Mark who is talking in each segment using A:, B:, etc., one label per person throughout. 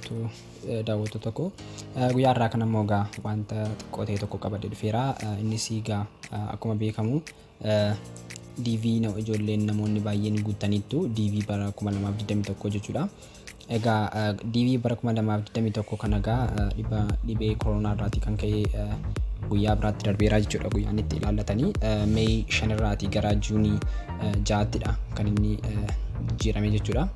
A: Jirtu daawwattoota koo, guyyaa har'aa kana immoo egaa wanta xiqqoo ta'e tokko qabadhee dhufeera. Innis egaa akkuma beekamu DV ijoolleen namoonni baay'een guuttaniittu DV bara 2021 jechuudha. Egaa DV bara 2021 kana egaa dhibee koronaa irraatii kan ka'e guyyaa biraatti darbeera jechuudha, guyyaan itti ilaallatanii May 5 irraatii gara June 6ttidha kan inni jijjiirame jechuudha.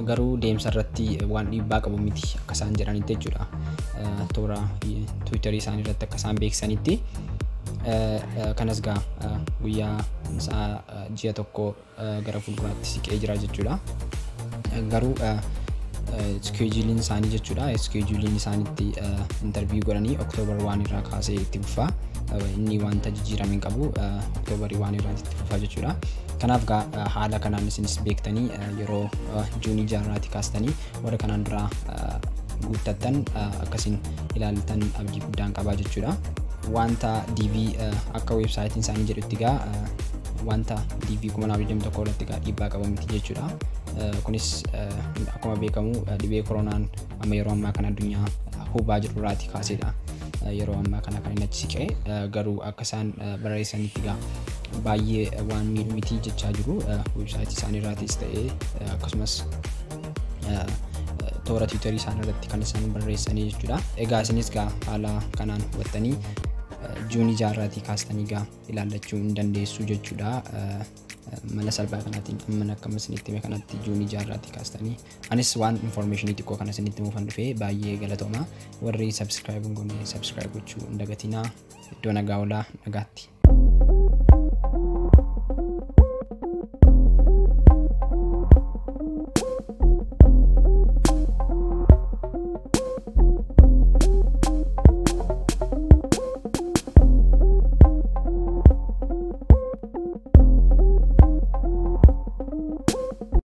A: Garuu deemsa irratti waan dhiibbaa qabu miti akka isaan jedhanitti jechuudha. Toora Twitterii isaanii irratti akka isaan beeksisanitti. Kanas gaa guyyaa isaa ji'a 1 gara fuulduraatti siqee jira jechuudha. Garuu scheduleiin isaanii jechuudha. Scheduleiin isaanitti interview godhanii October 1 irraa kaasee itti fufaa. Inni wanta jijjiirame hin qabu, October 1 irraa itti fufaa jechuudha. Kanaaf gaa haala kanaan isinis beektanii yeroo June 6rraati kaastanii warra kanaan dura guuttattan akkasiin ilaaltan abdii guddaan qabaa jechuudha. Wanta DV akka websiteiin isaanii jedhutti gaa wanta DV 2021 irratti gaa dhiibbaa qabu miti jechuudha. Kunis akkuma beekamu dhibee koronaan amma yeroo ammaa kana addunyaa hubaa jiru irraatii kaasedha. Yeroo ammaa kana kan inni achi siqee, garuu akka isaan barreessanitti gaa baay'ee waan miidhu miti jechaa jiru, websiteii isaanii irraatis ta'ee akkasumas toora Twitterii isaanii irratti kan isaan barreessanii jechuudha. Egaa isinis gaa haala kanaan hubattanii June 6rraatii kaastanii gaa ilaallachuu hin dandeessu jechuudha. Mala salphaa kanaatiin amma akkama isinitti hime kanatti June 6rraatii kaastanii, anis waan informationii xiqqoo kana isinitti himuufan dhufee. Baay'ee galatooma. Warri subscribe hin goone subscribe gochuu hin dagatinaa. Iddoo nagaa oolaa, nagaatti.